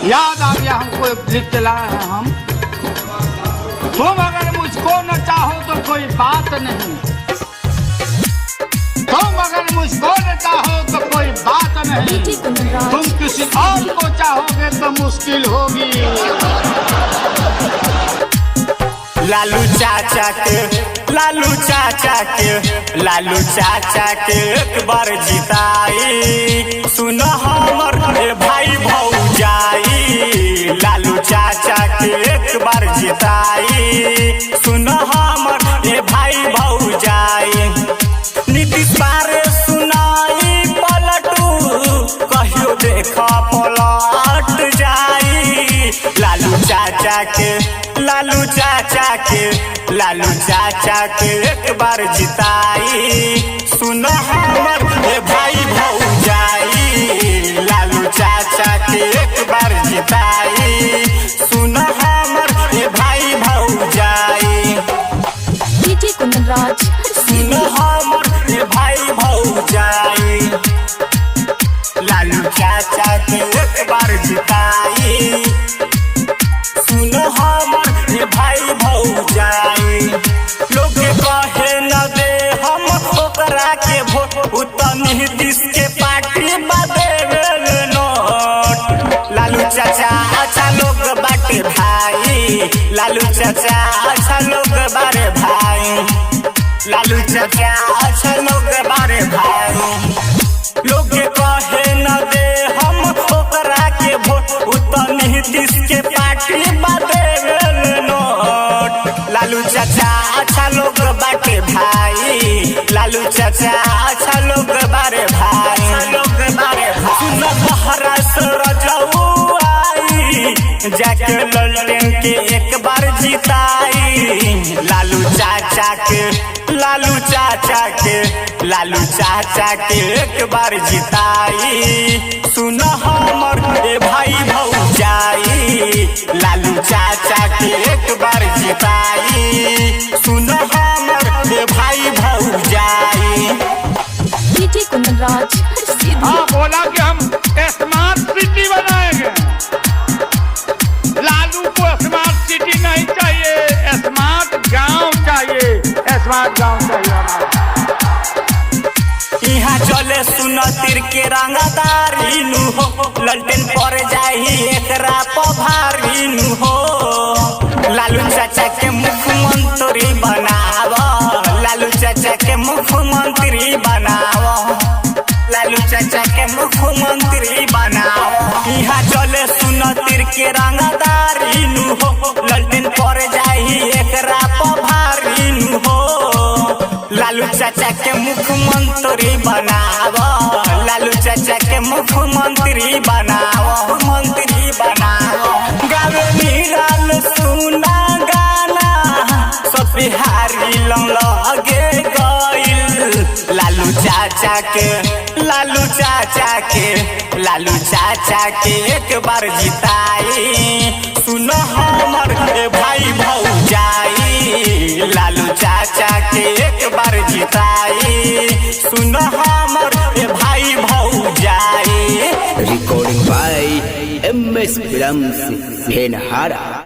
याद आ गया हमको, एक लिख के लाए हैं हम। तुम अगर मुझको न चाहो तो कोई बात नहीं, तुम अगर मुझको न चाहो तो कोई बात नहीं, तुम किसी और को चाहोगे तो मुश्किल होगी। लालू चाचा के, लालू चाचा के, लालू चाचा के एक बार जिताई, सुन हमर ए भाई भौजाई। लालू चाचा के एक बार जिताई, सुन हमर ए भाई भौजाई। नीतीश बारे सुनाई पलटू, कहियो देख पलट जाई। लालू चाचा के, लालू चाचा के, लालू चाचा के एक बार जिताई, सुन हमर ए भाई भौजाई। लालू चाचा के एक बार जिताई, सुन हमर ए भाई भौजाई। डीजे कुंदन राज। सुन हमर ए भाई भौजाई, लालू चाचा के एक बार जिताई, सुन हमर ए भाई भौजाई। लोग कहे न दे हम ओकरा के वोट, उ त नीतीश के पार्टी बदेवेल नोट। लालू चाचा अच्छा लोग बाटे भाई, लालू चाचा अच्छा लोग बारे भाई, लालू चाचा अच्छा लोग बारे भाई। लोग कहे न दे हम ओकरा के वोट, उ त नीतीश के पार्टी बदेवेल नोट। लालू चाचा अच्छा लोग बाटे भाई, लालू चाचा अच्छा लोग बारे भाई, लोग बारे भाई। सुन बहरा सरजऊ आई, जाके ललटेन के एक बार जिताई। लालू चाचा के, लालू चाचा के, लालू चाचा के एक बार जिताई, सुन हमर ए भाई भौजाई। लालू चाचा के एक बार जिताई, सुन हमर ए भाई भौजाई। डीजे कुंदन राज। हाँ, बोला कि हम स्मार्ट सिटी बनाएंगे। लालू को स्मार्ट सिटी नहीं चाहिए, स्मार्ट गांव चाहिए, स्मार्ट गांव चाहिए हमारा। यहाँ चले सुन तीर के रंगदारी नु हो, ललटेन पर जाही एकरा पभारी नु हो। लालू चाचा के मुख्यमंत्री बनाव, लालू चाचा के मुख्यमंत्री बनाव, लालू चाचा के मुख्यमंत्री बनाव। यहाँ चले सुन तीर के रंगदारी नु हो, ललटेन पर जाही एकरा पभारी नु हो। लालू चाचा के मुख्यमंत्री बनाव, लालू चाचा के मुख्यमंत्री बनाव, मंत्री बनाव। गावे निराल सुना गाना, सब बिहारी लंग लगे गइल। लालू चाचा के, लालू चाचा के, लालू चाचा के एक बार जिताई, सुन हमर ए भाई भौजाई। लालू चाचा के एक बार जिताई, सुन हमर ए भाई भौजाई। Recording by M S films, Bhenhara.